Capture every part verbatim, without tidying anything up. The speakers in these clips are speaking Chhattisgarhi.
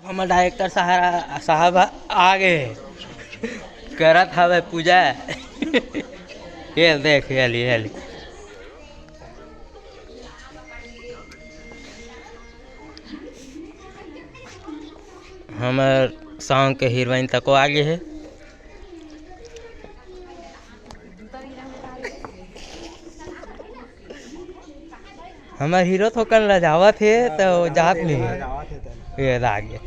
हमर डायरेक्टर साहब, साहब आ गे हे, करत हवे पूजा। ये देख, ये ले, ये ले। हमर सॉन्ग के हीरोइन तको आ गे हे। हमर हीरो थोकन लजावत हे, त वो जात नहीं हे। ये आ गे,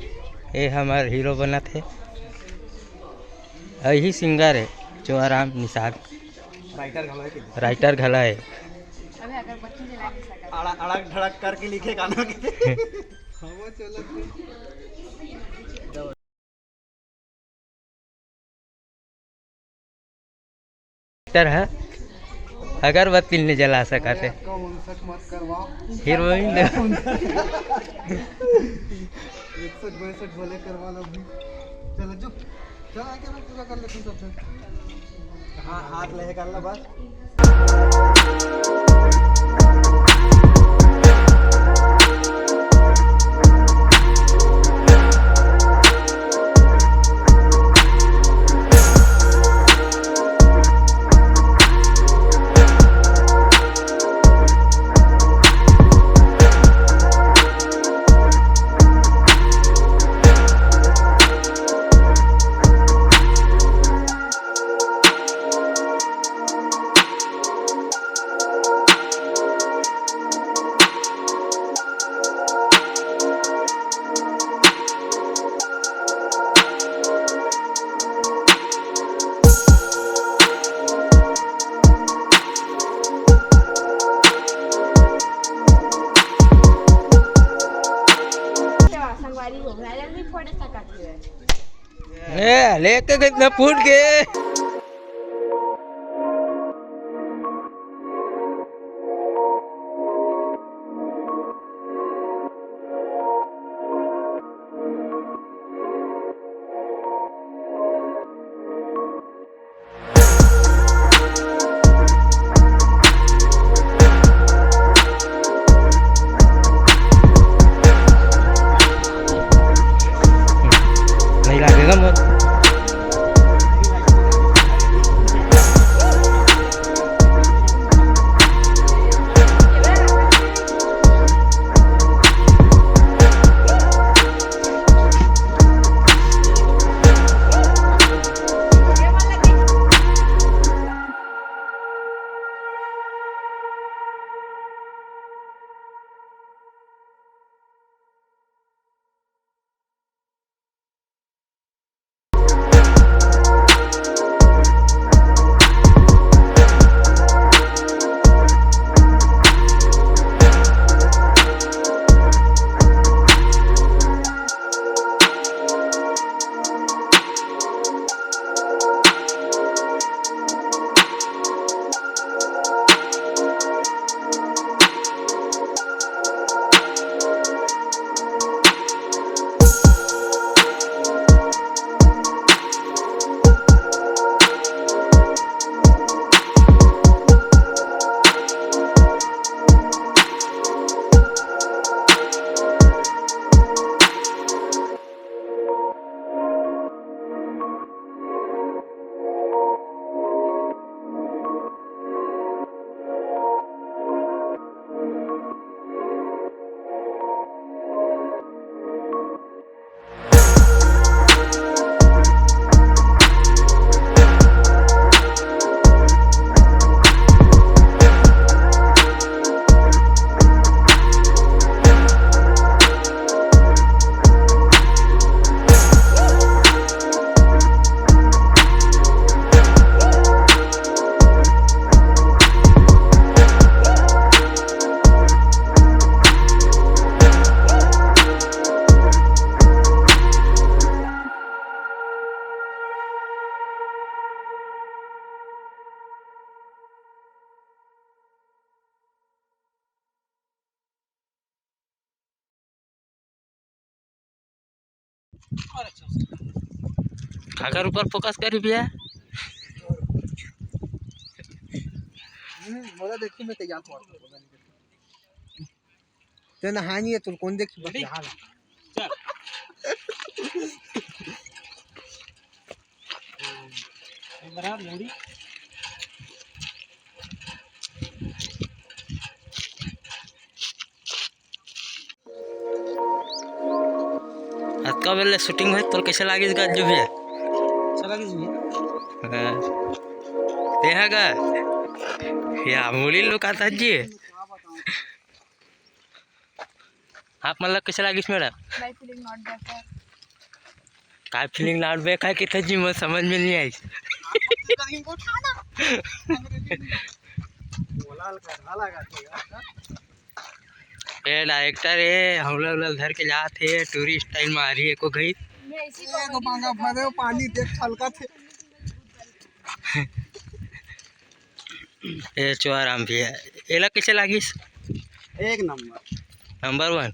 ये हमर हीरो बनत हे। यही सिंगर हे चुआराम निषाद। राइटर घला हे। अड़क, अड़क ढड़क करके लिखे गाना के। डॉक्टर ह अगरबत्ती नइ जला सकत हे। हीरोइन। इकसठ बासठ भले करवा लो अभी। चलो जो, चलो आके ना पूजा कर लेते हैं सबसे। हाँ, हाथ ले कर लो बस। संगवारी हो, viral भी फोड़ सकत हे। ए, लेके कितना फूट के। नहीं लागेगा मोर। काकर ऊपर फोकस करी भैया? हम्म, मोला देखी, मैं तैयार कर। ते नहानी है, तू कौन देखी? बस नहा ले। चल। बराबर लौड़ी। अतका बेर ले shooting होय, तोर कइसे लागिस गा अज्जू भैया? अच्छा लागिस भैया। हाँ। तेहा गा? या मुड़ी लुकात हस जी। आप मन ला कइसे लागिस madam? My feeling not bad, sir। काय feeling not bad, काय कहिथे जी, मोर समझ में नइ आइस। ये director हे, हमला ला धर के जात हे, tourist style मारही एको घई। मैं इसी को एगो बांगा भरे पानी देख छलकत हे। ए चुआराम भैया, एला कइसे लागिस? एक नंबर। Number one।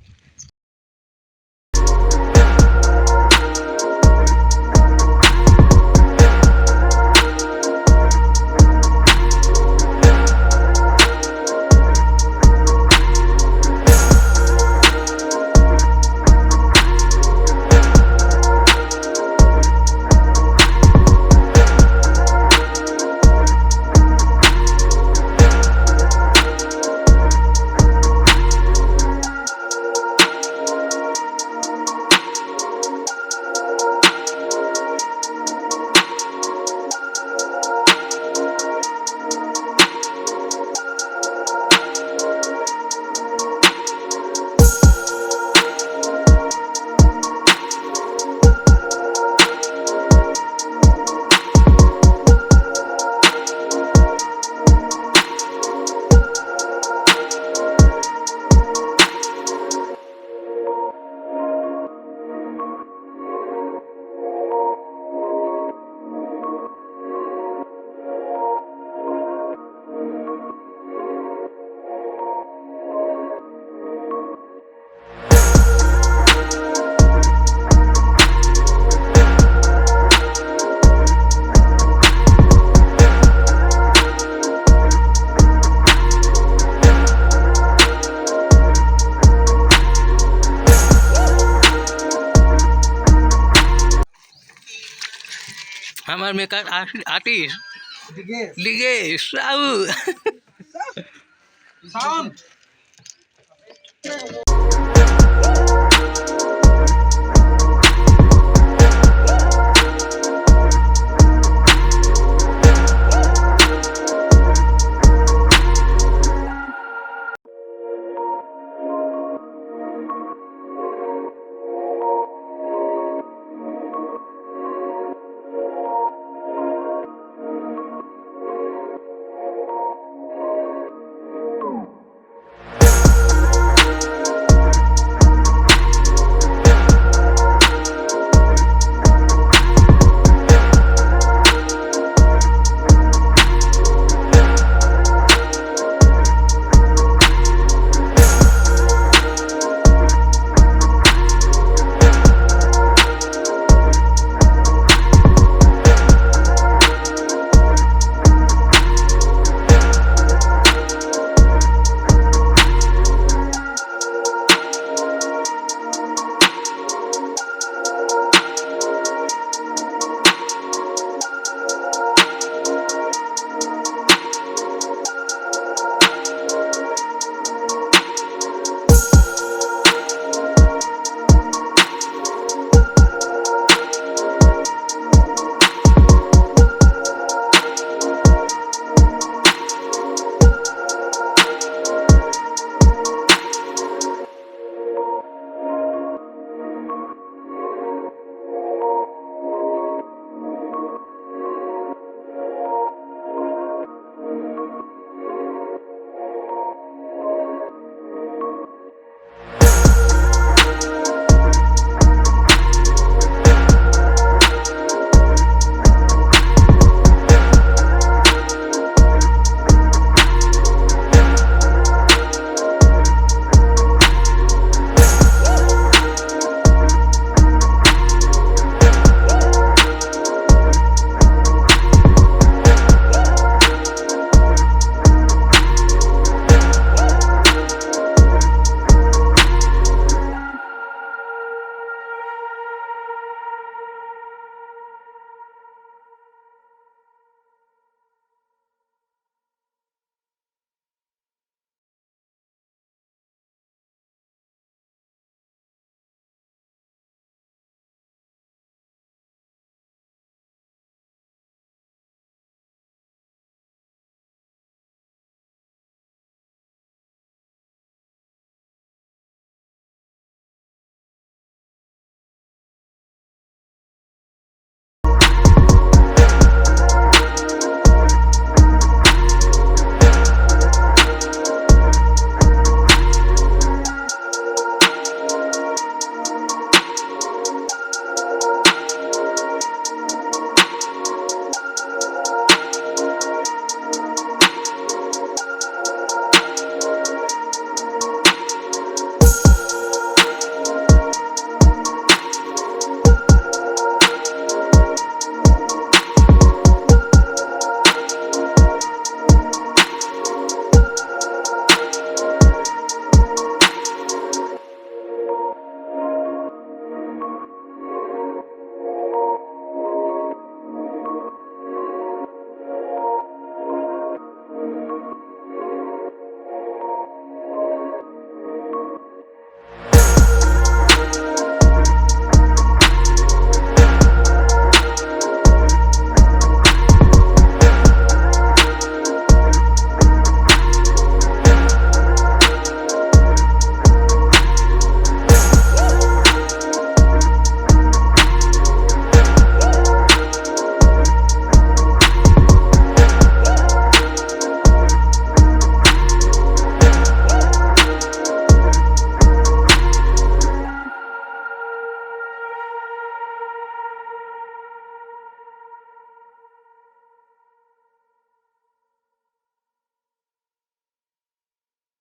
हमर makeup artist Digesh. Digesh Sahu. Sound।